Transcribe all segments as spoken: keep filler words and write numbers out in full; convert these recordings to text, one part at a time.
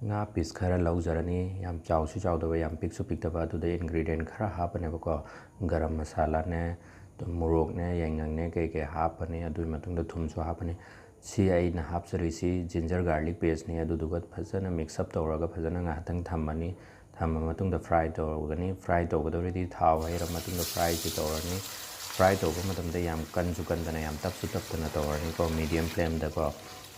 ꯉꯥ ꯄꯤꯁ ꯈꯔ ꯂꯧꯖꯔꯅꯤ, ꯌꯥꯝ ꯆꯥꯎꯁꯨ ꯆꯥꯎꯗꯕ, ꯌꯥꯝ ꯄꯤꯛꯁꯨ ꯄꯤꯛꯇꯕ꯫ ꯑꯗꯨꯗ ꯏꯟꯒ꯭ꯔꯤꯗꯤꯌꯦꯟ ꯈꯔ ꯍꯥꯞꯄꯅꯦꯕꯀꯣ, ꯒꯔꯝ ꯃꯁꯥꯂꯥꯅꯦ, ꯃꯣꯔꯣꯛꯅꯦ, ꯌꯥꯏꯉꯪꯅꯦ, ꯀꯩꯀꯩ ꯍꯥꯞꯄꯅꯤ꯫ ꯑꯗꯨꯒꯤ ꯃꯇꯨꯡꯗ ꯊꯨꯝꯁꯨ ꯍꯥꯞꯄꯅꯤ꯫ ꯁꯤ ꯑꯩꯅ ꯍꯥꯞꯆꯔꯤꯁꯤ ꯖꯤꯟꯖꯔ ꯒꯥꯔꯂꯤꯛ ꯄꯦꯁꯅꯤ꯫ ꯑꯗꯨꯗꯨꯒ ꯐꯖꯅ ꯃꯤꯛꯁ ꯑꯞ ꯇꯧꯔꯒ ꯐꯖꯅ ꯉꯥꯏꯍꯥꯛꯇꯪ ꯊꯝꯃꯅꯤ꯫ ꯊꯝꯃ ꯃꯇꯨꯡꯗ ꯐ꯭ꯔꯥꯏ ꯇꯧꯒꯅꯤ꯫ ꯐ꯭ꯔꯥꯏ ꯇꯧꯒꯗꯧꯔꯤꯗꯤ ꯊꯥꯎ ꯍꯩꯔ ꯃꯇꯨꯡꯗ ꯐ꯭ꯔꯥꯏꯁꯤ ꯇꯧꯔꯅꯤ꯫ ꯐ꯭ꯔꯥꯏ ꯇꯧꯕ ꯃꯇꯝꯗ ꯌꯥꯝ ꯀꯟꯁꯨ ꯀꯟꯗꯅ, ꯌꯥꯝ ꯇꯞꯁꯨ ꯇꯞꯇꯅ ꯇꯧꯔꯅꯤꯀꯣ, ꯃꯤꯗꯤꯌꯝ ꯐ꯭ꯂꯦꯝꯗꯀꯣ꯫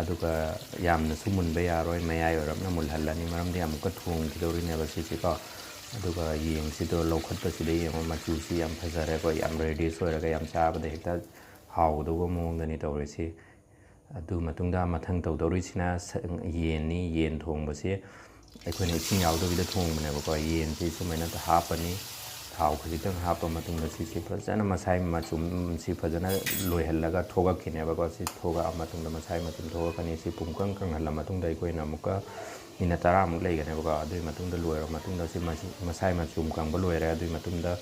ꯑꯗꯨꯒ ꯌꯥꯝꯅꯁꯨ ꯃꯨꯟꯕ ꯌꯥꯔꯣꯏ, ꯃꯌꯥꯏ ꯑꯣꯏꯔꯞꯅ ꯃꯨꯜꯍꯜꯂꯅꯤ, ꯃꯔꯝꯗꯤ ꯑꯃꯨꯛꯀ ꯊꯣꯡꯈꯤꯗꯧꯔꯤꯅꯦꯕ ꯁꯤꯁꯦꯀꯣ꯫ ꯑꯗꯨꯒ ꯌꯦꯟꯁꯤꯗꯣ ꯂꯧꯈꯠꯄꯁꯤꯗ ꯌꯦꯡꯉꯣ, ꯃꯆꯨꯁꯤ ꯌꯥꯝ ꯐꯖꯔꯦꯀꯣ, ꯌꯥꯝ ꯔꯦꯗꯤꯁ ꯑꯣꯏꯔꯒ ꯌꯥꯝ ꯆꯥꯕꯗ ꯍꯦꯛꯇ ꯍꯥꯎꯒꯗꯧꯕ ꯃꯑꯣꯡꯗꯅꯤ ꯇꯧꯔꯤꯁꯤ꯫ ꯑꯗꯨ ꯃꯇꯨꯡꯗ ꯃꯊꯪ ꯇꯧꯗꯧꯔꯤꯁꯤꯅ ꯁ-, ꯌꯦꯟꯅꯤ꯫ ꯌꯦꯟ ꯊꯣꯡꯕꯁꯦ ꯑꯩꯈꯣꯏꯅ ꯏꯁꯤꯡ ꯌꯥꯎꯗꯕꯤꯗ ꯊꯣꯡꯕꯅꯦꯕꯀꯣ꯫ ꯌꯦꯟꯁꯤ ꯁꯨꯃꯥꯏꯅ ꯍꯥꯞꯄꯅꯤ, ꯊꯥꯎ ꯈꯖꯤꯛꯇꯪ ꯍꯥꯞꯄ ꯃꯇꯨꯡꯗ ꯁꯤꯁꯤ ꯐꯖꯅ ꯃꯁꯥꯏ ꯃꯆꯨꯝꯁꯤ ꯐꯖꯅ ꯂꯣꯏꯍꯜꯂꯒ ꯊꯣꯛꯂꯛꯈꯤꯅꯦꯕꯀꯣ꯫ ꯁꯤ ꯊꯣꯛꯂꯛꯑ ꯃꯇꯨꯡꯗ ꯃꯁꯥꯏ ꯃꯆꯨꯝ ꯊꯣꯛꯂꯛꯀꯅꯤ꯫ ꯁꯤ ꯄꯨꯡꯀꯪ ꯀꯪꯍꯜꯂ ꯃꯇꯨꯡꯗ ꯑꯩꯈꯣꯏꯅ ꯑꯃꯨꯛꯀ ꯃꯤꯅꯠ ꯇꯔꯥꯃꯨꯛ ꯂꯩꯒꯅꯦꯕꯀꯣ꯫ ꯑꯗꯨꯒꯤ ꯃꯇꯨꯡꯗ ꯂꯣꯏꯔꯕ ꯃꯇꯨꯡꯗ ꯁꯤ ꯃꯁꯤ-, ꯃꯁꯥꯏ ꯃꯆꯨꯝ ꯀꯪꯕ ꯂꯣꯏꯔꯦ꯫ ꯑꯗꯨꯒꯤ ꯃꯇꯨꯡꯗ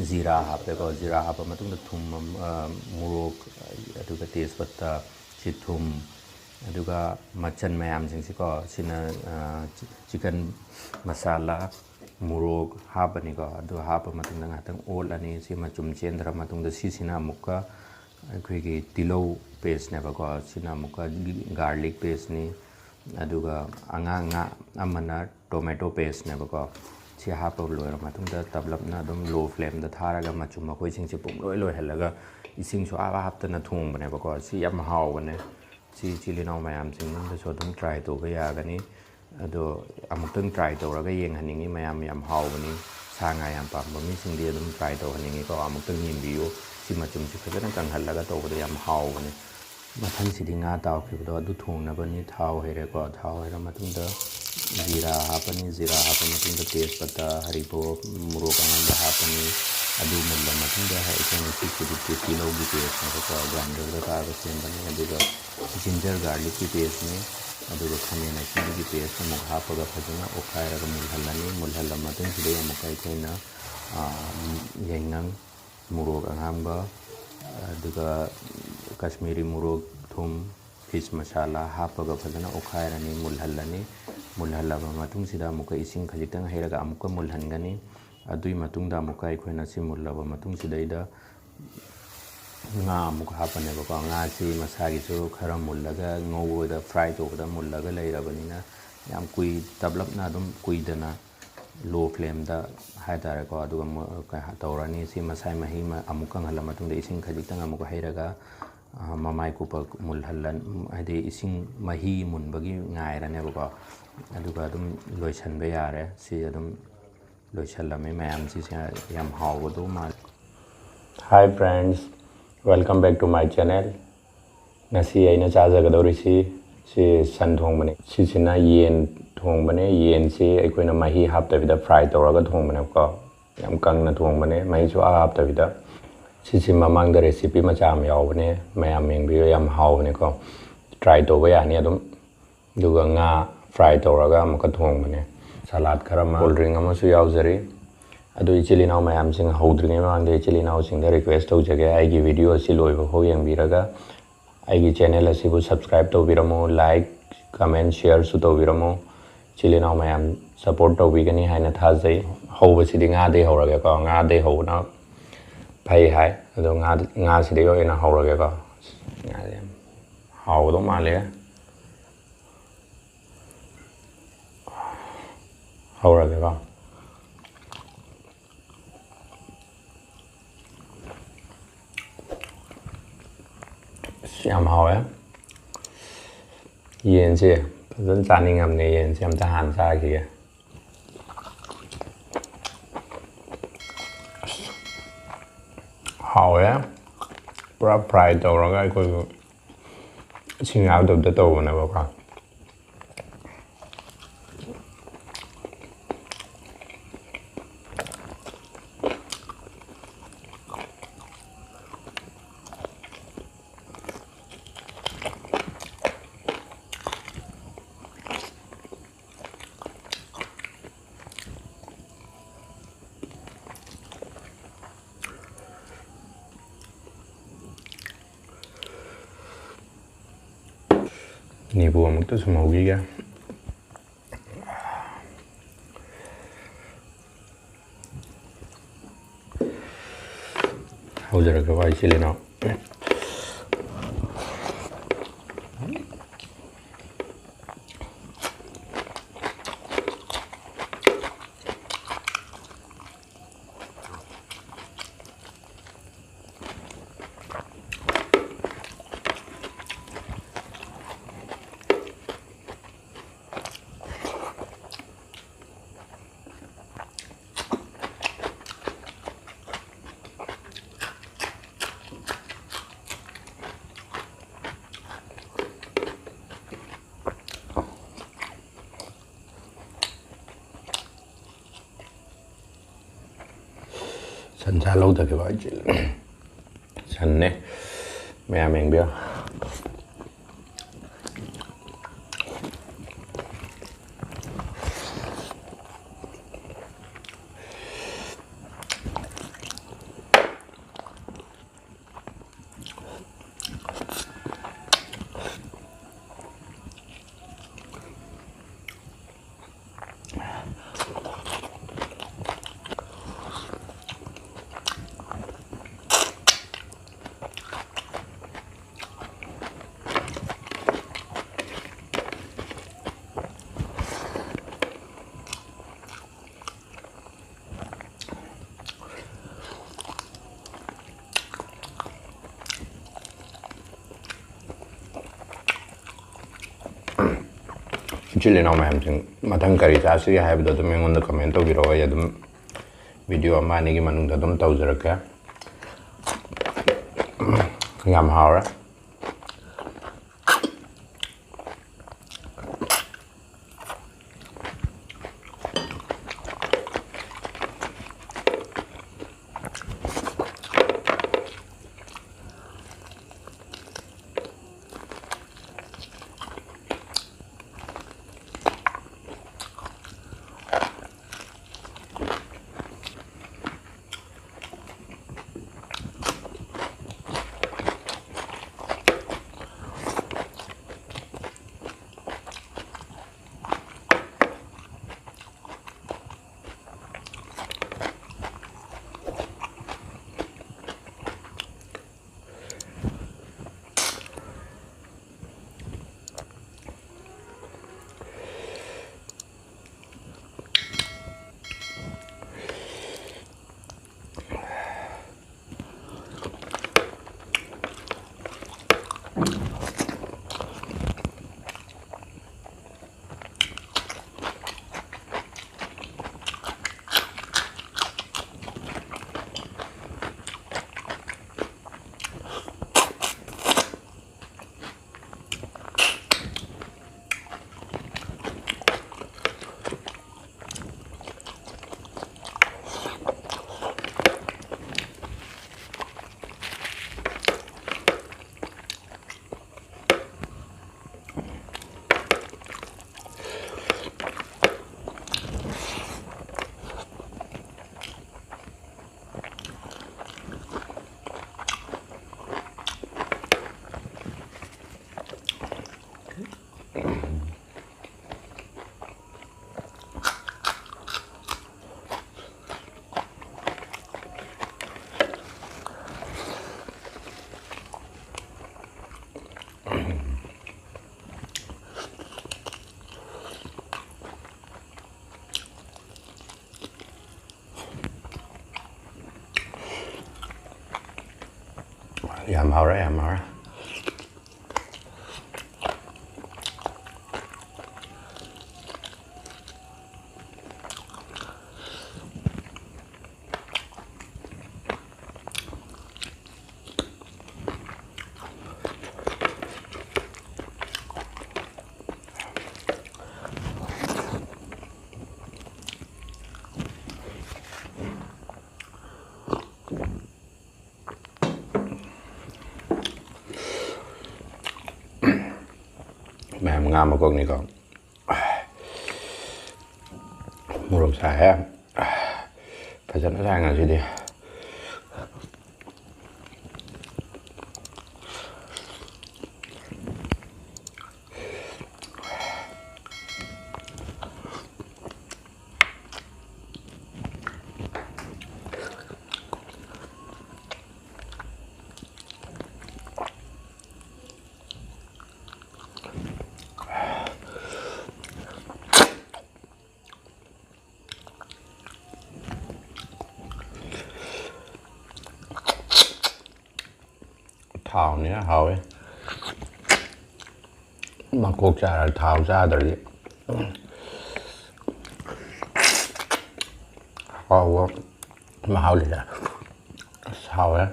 ꯖꯤꯔꯥ ꯍꯥꯞꯄꯦꯀꯣ꯫ ꯖꯤꯔꯥ ꯍꯥꯞꯄ ꯃꯇꯨꯡꯗ ꯊꯨꯝ ꯑꯃ, ꯑ, ꯃꯣꯔꯣꯛ, ꯑꯗꯨꯒ ꯇꯦꯖꯄꯇꯥ, ꯁꯤ ꯊꯨꯝ, ꯑꯗꯨꯒ ꯃꯆꯜ ꯃꯌꯥꯝꯁꯤꯡꯁꯤꯀꯣ, ꯁꯤꯅ, ꯑ, ꯆꯤ-, ꯆꯤꯀꯟ ꯃꯁꯥꯂꯥ, ꯃꯣꯔꯣꯛ ꯍꯥꯞꯄꯅꯤꯀꯣ꯫ ꯑꯗꯨ ꯍꯥꯞꯄ ꯃꯇꯨꯡꯗ ꯉꯥꯏꯍꯥꯛꯇꯪ ꯑꯣꯠꯂꯅꯤ꯫ ꯁꯤ ꯃꯆꯨꯝ ꯆꯦꯟꯊꯔ ꯃꯇꯨꯡꯗ ꯁꯤꯁꯤꯅ ꯑꯃꯨꯛꯀ ꯑꯩꯈꯣꯏꯒꯤ ꯇꯤꯜꯍꯧ ꯄꯦꯁꯅꯦꯕꯀꯣ꯫ ꯁꯤꯅ ꯑꯃꯨꯛꯀ ꯒꯥꯔꯂꯤꯛ ꯄꯦꯁꯅꯤ꯫ ꯑꯗꯨꯒ ꯑꯉꯥꯡ ꯉꯥ ꯑꯃꯅ ꯇꯣꯃꯦꯇꯣ ꯄꯦꯁꯅꯦꯕꯀꯣ꯫ ꯁꯤ ꯍꯥꯞꯄ ꯂꯣꯏꯔ ꯃꯇꯨꯡꯗ ꯇꯞꯂꯞꯅ ꯑꯗꯨꯝ ꯂꯣ ꯐ꯭ꯂꯦꯝꯗ ꯊꯥꯔꯒ ꯃꯆꯨꯝ ꯃꯈꯣꯏꯁꯤꯡꯁꯦ ꯄꯨꯡꯂꯣꯏ ꯂꯣꯏꯍꯜꯂꯒ ꯏꯁꯤꯡ ꯁꯨꯡꯍꯥꯞ ꯍꯥꯞꯇꯅ ꯊꯣꯡꯕꯅꯦꯕꯀꯣ꯫ ꯁꯤ ꯌꯥꯝ ꯍꯥꯎꯕꯅꯦ꯫ ꯁꯤ ꯏꯆꯤꯜ ꯏꯅꯥꯎ ꯃꯌꯥꯝꯁꯤꯡ ꯌꯨꯝꯗꯁꯨ ꯑꯗꯨꯝ ꯇ꯭ꯔꯥꯏ ꯇꯧꯕ ꯌꯥꯒꯅꯤ꯫ ꯑꯗꯣ ꯑꯃꯨꯛꯇꯪ ꯇ꯭ꯔꯥꯏ ꯇꯧꯔꯒ ꯌꯦꯡꯍꯟꯅꯤꯡꯉꯤ ꯃꯌꯥꯝ, ꯌꯥꯝ ꯍꯥꯎꯕꯅꯤ꯫ ꯁꯥ ꯉꯥ ꯌꯥꯝ ꯄꯥꯝꯕ ꯃꯤꯁꯤꯡꯗꯤ ꯑꯗꯨꯝ ꯇ꯭ꯔꯥꯏ ꯇꯧꯍꯟꯅꯤꯡꯉꯤꯀꯣ꯫ ꯑꯃꯨꯛꯇꯪ ꯌꯦꯡꯕꯤꯌꯨ꯫ ꯁꯤ ꯃꯆꯨꯝꯁꯤ ꯐꯖꯅ ꯀꯪꯍꯜꯂꯒ ꯇꯧꯕꯗ ꯌꯥꯝ ꯍꯥꯎꯕꯅꯤ꯫ ꯃꯊꯪꯁꯤꯗꯤ ꯉꯥ ꯇꯥꯎꯈꯤꯕꯗꯣ ꯑꯗꯨ ꯊꯣꯡꯅꯕꯅꯤ꯫ ꯊꯥꯎ ꯍꯩꯔꯦꯀꯣ꯫ ꯊꯥꯎ ꯍꯩꯔ ꯃꯇꯨꯡꯗ ꯖꯤꯔꯥ ꯍꯥꯞꯄꯅꯤ꯫ ꯖꯤꯔꯥ ꯍꯥꯞꯄ ꯃꯇꯨꯡꯗ ꯇꯦꯖꯄꯇꯥ, ꯍꯔꯤꯕꯣꯞ, ꯃꯣꯔꯣꯛ ꯑꯉꯥꯡꯕ ꯍꯥꯞꯄꯅꯤ꯫ ꯑꯗꯨ ꯃꯨꯜꯂ ꯃꯇꯨꯡꯗ ꯑꯩꯈꯣꯏꯅ ꯁꯤ ꯇꯤꯜꯍꯧꯒꯤ ꯄꯦꯁꯅꯦꯕꯀꯣ, ꯒ꯭ꯔꯥꯏꯟꯗꯔꯗ ꯇꯥꯔꯒ ꯁꯦꯝꯕꯅꯤ꯫ ꯑꯗꯨꯒ ꯖꯤꯟꯖꯔ ꯒꯥꯔꯂꯤꯛꯀꯤ ꯄꯦꯁꯅꯤ꯫ ꯑꯗꯨꯒ ꯈꯥꯃꯦꯟ ꯑꯁꯤꯟꯕꯒꯤ ꯄꯦꯁ ꯑꯃꯨꯛ ꯍꯥꯞꯄꯒ ꯐꯖꯅ ꯑꯣꯠꯈꯥꯏꯔꯒ ꯃꯨꯜꯍꯜꯂꯅꯤ꯫ ꯃꯨꯜꯍꯜꯂ ꯃꯇꯨꯡꯁꯤꯗ ꯑꯃꯨꯛꯀ ꯑꯩꯈꯣꯏꯅ, ꯑ, ꯌꯥꯏꯉꯪ, ꯃꯣꯔꯣꯛ ꯑꯉꯥꯡꯕ, ꯑꯗꯨꯒ ꯀꯥꯁꯃꯤꯔꯤ ꯃꯣꯔꯣꯛ, ꯊꯨꯝ, ꯐꯤꯁ ꯃꯁꯥꯂꯥ ꯍꯥꯞꯄꯒ ꯐꯖꯅ ꯑꯣꯠꯈꯥꯏꯔꯅꯤ, ꯃꯨꯜꯍꯜꯂꯅꯤ꯫ ꯃꯨꯜꯍꯜꯂꯕ ꯃꯇꯨꯡꯁꯤꯗ ꯑꯃꯨꯛꯀ ꯏꯁꯤꯡ ꯈꯖꯤꯛꯇꯪ ꯍꯩꯔꯒ ꯑꯃꯨꯛꯀ ꯃꯨꯜꯍꯟꯒꯅꯤ꯫ ꯑꯗꯨꯒꯤ ꯃꯇꯨꯡꯗ ꯑꯃꯨꯛꯀ ꯑꯩꯈꯣꯏꯅ ꯁꯤ ꯃꯨꯜꯂꯕ ꯃꯇꯨꯡꯁꯤꯗꯩꯗ ꯉꯥ ꯑꯃꯨꯛ ꯍꯥꯞꯄꯅꯦꯕꯀꯣ꯫ ꯉꯥꯁꯤ ꯃꯁꯥꯒꯤꯁꯨ ꯈꯔ ꯃꯨꯜꯂꯒ ꯉꯧꯕꯗ, ꯐ꯭ꯔꯥꯏ ꯇꯧꯕꯗ ꯃꯨꯜꯂꯒ ꯂꯩꯔꯕꯅꯤꯅ, ꯌꯥꯝ ꯀꯨꯏ ꯇꯞꯂꯞꯅ ꯑꯗꯨꯝ ꯀꯨꯏꯗꯅ ꯂꯣ ꯐ꯭ꯂꯦꯝꯗ ꯍꯥꯏꯇꯥꯔꯦꯀꯣ꯫ ꯑꯗꯨꯒ ꯃꯨ-, ꯀ-, ꯇꯧꯔꯅꯤ꯫ ꯁꯤ ꯃꯁꯥꯏ ꯃꯍꯤ ꯃ-, ꯑꯃꯨꯛ ꯀꯪꯍꯜꯂ ꯃꯇꯨꯡꯗ ꯏꯁꯤꯡ ꯈꯖꯤꯛꯇꯪ ꯑꯃꯨꯛ ꯍꯩꯔꯒ, ꯑ, ꯃꯃꯥꯏ ꯀꯨꯞꯄ ꯃꯨꯜꯍꯜꯂ-, ꯍꯥꯏꯗꯤ ꯏꯁꯤꯡ ꯃꯍꯤ ꯃꯨꯟꯕꯒꯤ ꯉꯥꯏꯔꯅꯦꯕꯀꯣ꯫ ꯑꯗꯨꯒ ꯑꯗꯨꯝ ꯂꯣꯏꯁꯤꯟꯕ ꯌꯥꯔꯦ꯫ ꯁꯤ ꯑꯗꯨꯝ ꯂꯣꯏꯁꯤꯜꯂꯝꯃꯤ ꯃꯌꯥꯝꯁꯤꯁꯦ꯫ ꯌꯥꯝ ꯍꯥꯎꯒꯗꯧ ꯃꯥꯜꯂꯦ꯫ Hi friends, welcome back to my channel. ꯉꯁꯤ ꯑꯩꯅ ꯆꯥꯖꯒꯗꯧꯔꯤꯁꯤ, ꯁꯤ ꯁꯟ ꯊꯣꯡꯕꯅꯤ꯫ ꯁꯤꯁꯤꯅ ꯌꯦꯟ ꯊꯣꯡꯕꯅꯦ꯫ ꯌꯦꯟꯁꯤ ꯑꯩꯈꯣꯏꯅ ꯃꯍꯤ ꯍꯥꯞꯇꯕꯤꯗ ꯐ꯭ꯔꯥꯏ ꯇꯧꯔꯒ ꯊꯣꯡꯕꯅꯦꯕꯀꯣ꯫ ꯌꯥꯝ ꯀꯪꯅ ꯊꯣꯡꯕꯅꯦ, ꯃꯍꯤ ꯁꯨꯡꯍꯥꯞ ꯍꯥꯞꯇꯕꯤꯗ꯫ ꯁꯤꯁꯤ ꯃꯃꯥꯡꯗ ꯔꯦꯁꯤꯄꯤ ꯃꯆꯥ ꯑꯃ ꯌꯥꯎꯕꯅꯦ, ꯃꯌꯥꯝ ꯌꯦꯡꯕꯤꯌꯨ, ꯌꯥꯝ ꯍꯥꯎꯕꯅꯦꯀꯣ꯫ ꯇ꯭ꯔꯥꯏ ꯇꯧꯕ ꯌꯥꯅꯤ ꯑꯗꯨꯝ꯫ ꯑꯗꯨꯒ ꯉꯥ ꯐ꯭ꯔꯥꯏ ꯇꯧꯔꯒ ꯑꯃꯨꯛꯀ ꯊꯣꯡꯕꯅꯦ꯫ ꯁꯂꯥꯗ ꯈꯔ ꯑꯃ, ꯀꯣꯜ ꯗ꯭ꯔꯤꯡ ꯑꯃꯁꯨ ꯌꯥꯎꯖꯔꯤ꯫ ꯑꯗꯨ ꯏꯆꯤꯜ ꯏꯅꯥꯎ ꯃꯌꯥꯝꯁꯤꯡ ꯍꯧꯗ꯭ꯔꯤꯉꯩ ꯃꯃꯥꯡꯗ ꯏꯆꯤꯜ ꯏꯅꯥꯎꯁꯤꯡꯗ ꯔꯤꯀ꯭ꯋꯦꯁ ꯇꯧꯖꯒꯦ, ꯑꯩꯒꯤ ꯚꯤꯗꯤꯑꯣ ꯑꯁꯤ ꯂꯣꯏꯕ ꯐꯥꯎ ꯌꯦꯡꯕꯤꯔꯒ ꯑꯩꯒꯤ ꯆꯦꯅꯦꯜ ꯑꯁꯤꯕꯨ ꯁꯕꯁꯀ꯭ꯔꯥꯏꯕ ꯇꯧꯕꯤꯔꯝꯃꯨ, ꯂꯥꯏꯛ, ꯀꯃꯦꯟ, ꯁꯤꯌꯔꯁꯨ ꯇꯧꯕꯤꯔꯝꯃꯨ꯫ ꯏꯆꯤꯜ ꯏꯅꯥꯎ ꯃꯌꯥꯝ ꯁꯄꯣꯔꯠ ꯇꯧꯕꯤꯒꯅꯤ ꯍꯥꯏꯅ ꯊꯥꯖꯩ꯫ ꯍꯧꯕꯁꯤꯗꯤ ꯉꯥꯗꯩ ꯍꯧꯔꯒꯦꯀꯣ, ꯉꯥꯗꯩ ꯍꯧꯕꯅ ꯐꯩ ꯍꯥꯏ꯫ ꯑꯗꯣ ꯉꯥ, ꯉꯥꯁꯤꯗꯩ ꯑꯣꯏꯅ ꯍꯧꯔꯒꯦꯀꯣ꯫ ꯉꯥꯁꯦ ꯌꯥꯝ ꯍꯥꯎꯒꯗꯧ ꯃꯥꯜꯂꯦ꯫ ꯍꯧꯔꯒꯦꯀꯣ꯫ ꯑꯁ, ꯌꯥꯝ ꯍꯥꯎꯋꯦ꯫ ꯌꯦꯟꯁꯦ ꯐꯖꯅ ꯆꯥꯅꯤꯡꯉꯕꯅꯦ꯫ ꯌꯦꯟꯁꯦ ꯑꯝꯇ ꯍꯥꯟꯅ ꯆꯥꯈꯤꯒꯦ꯫ ꯑꯁ, ꯍꯥꯎꯋꯦ꯫ ꯄꯨꯔꯥ ꯐ꯭ꯔꯥꯏ ꯇꯧꯔꯒ ꯑꯩꯈꯣꯏ ꯏꯁꯤꯡ ꯌꯥꯎꯗꯕꯤꯗ ꯇꯧꯕꯅꯦꯕꯀꯣ꯫ ꯅꯤꯕꯨ ꯑꯃꯨꯛꯇ ꯁꯨꯝ ꯍꯧꯕꯤꯒꯦ꯫ ꯍꯧꯖꯔꯒꯦꯀꯣ, ꯏꯆꯤꯜ ꯏꯅꯥꯎ꯫ ꯁꯟꯁꯥ ꯂꯧꯗꯈꯤꯕ ꯍꯥꯏꯁꯦ ꯁꯟꯅꯦ, ꯃꯌꯥꯝ ꯌꯦꯡꯕꯤꯌꯣ꯫ ꯏꯆꯤꯜ ꯏꯅꯥꯎ ꯃꯌꯥꯝꯁꯤꯡ, ꯃꯊꯪ ꯀꯔꯤ ꯆꯥꯁꯤꯒꯦ ꯍꯥꯏꯕꯗꯣ ꯑꯗꯨꯝ ꯑꯩꯉꯣꯟꯗ comment ꯇꯧꯕꯤꯔꯛꯑꯣ꯫ ꯑꯩ ꯑꯗꯨꯝ video ꯑꯃ ꯑꯅꯤꯒꯤ ꯃꯅꯨꯡꯗ ꯑꯗꯨꯝ ꯇꯧꯖꯔꯛꯀꯦ꯫ ꯌꯥꯝ ꯍꯥꯎꯔꯦ꯫ ꯌꯥꯝ ꯍꯥꯎꯔꯦ, ꯌꯥꯝ ꯍꯥꯎꯔꯦ꯫ ꯃꯌꯥꯝ, ꯉꯥ ꯃꯀꯣꯛꯅꯤꯀꯣ꯫ ꯃꯣꯔꯣꯛ ꯁꯥꯏꯍꯦ꯫ ꯐꯖꯅ ꯁꯥꯏ ꯉꯁꯤꯗꯤ꯫ ꯊꯥꯎꯅꯤꯅ ꯍꯥꯎꯋꯦ꯫ ꯃꯀꯣꯛ ꯆꯥꯔ ꯊꯥꯎ ꯆꯥꯗ꯭ꯔꯗꯤ ꯍꯥꯎꯕ ꯃꯍꯥꯎ ꯂꯩꯇꯦ꯫ ꯑꯁ, ꯍꯥꯎꯋꯦ꯫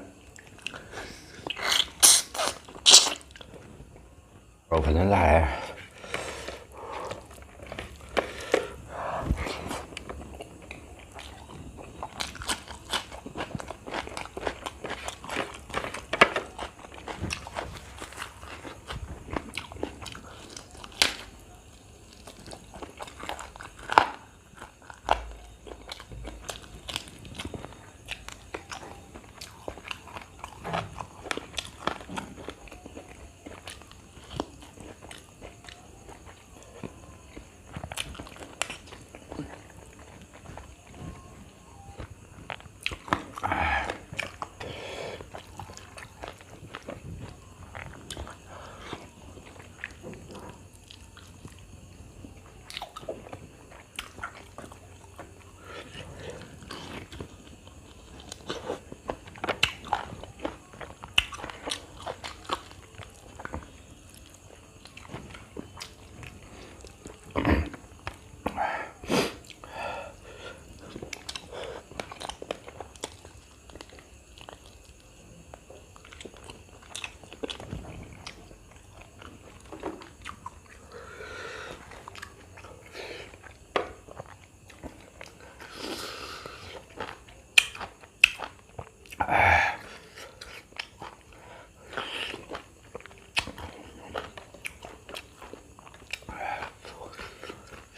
ꯃꯣꯔꯣꯛ ꯐꯖꯅ ꯂꯥꯛꯑꯦ꯫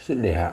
ꯁꯤꯠꯂꯦꯍꯦ꯫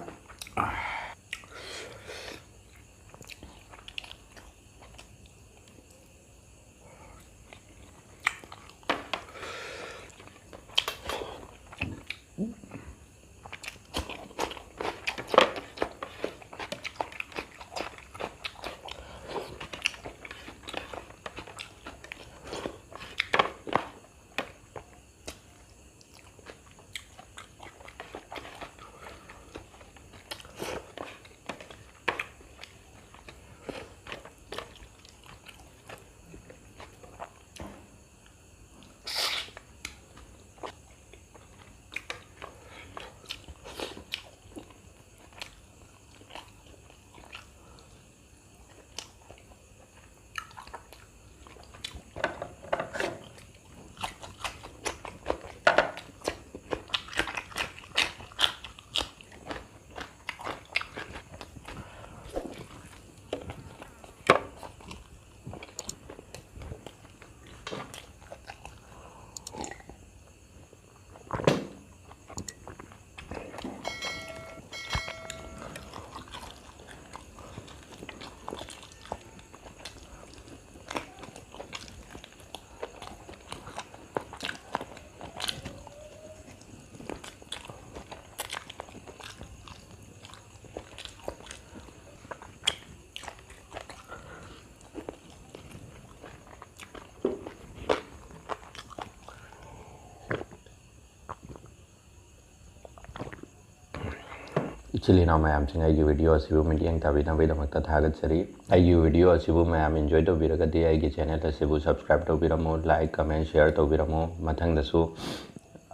ꯏꯆꯤꯜ ꯏꯅꯥꯎ ꯃꯌꯥꯝꯁꯤꯡ, ꯑꯩꯒꯤ video ꯑꯁꯤꯕꯨ ꯃꯤꯠꯌꯦꯡ ꯇꯥꯕꯤꯅꯕꯒꯤꯗꯃꯛꯇ ꯊꯥꯒꯠꯆꯔꯤ꯫ ꯑꯩꯒꯤ video ꯑꯁꯤꯕꯨ ꯃꯌꯥꯝ enjoy ꯇꯧꯕꯤꯔꯒꯗꯤ ꯑꯩꯒꯤ channel ꯑꯁꯤꯕꯨ subscribe ꯇꯧꯕꯤꯔꯝꯃꯨ, like, comment, share ꯇꯧꯕꯤꯔꯝꯃꯨ꯫ ꯃꯊꯪꯗꯁꯨ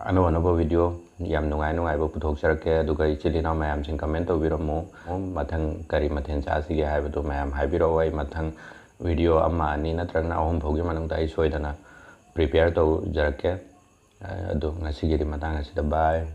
ꯑꯅꯧ ꯑꯅꯧꯕ video ꯌꯥꯝ ꯅꯨꯡꯉꯥꯏ ꯅꯨꯡꯉꯥꯏꯕ ꯄꯨꯊꯣꯛꯆꯔꯛꯀꯦ꯫ ꯑꯗꯨꯒ ꯏꯆꯤꯜ ꯏꯅꯥꯎ ꯃꯌꯥꯝꯁꯤꯡ comment ꯇꯧꯕꯤꯔꯝꯃꯨ, ꯃꯊꯪ ꯀꯔꯤ ꯃꯊꯦꯜ ꯆꯥꯁꯤꯒꯦ ꯍꯥꯏꯕꯗꯨ ꯃꯌꯥꯝ ꯍꯥꯏꯕꯤꯔꯛꯑꯣ꯫ ꯑꯩ ꯃꯊꯪ video ꯑꯃ, ꯑꯅꯤ ꯅꯠꯇ꯭ꯔꯒꯅ ꯑꯍꯨꯝ ꯐꯥꯎꯒꯤ ꯃꯅꯨꯡꯗ ꯑꯩ ꯁꯣꯏꯗꯅ prepare ꯇꯧꯖꯔꯛꯀꯦ꯫ ꯑꯗꯨ ꯉꯁꯤꯒꯤꯗꯤ ꯃꯇꯥꯡ ꯑꯁꯤꯗ bye꯫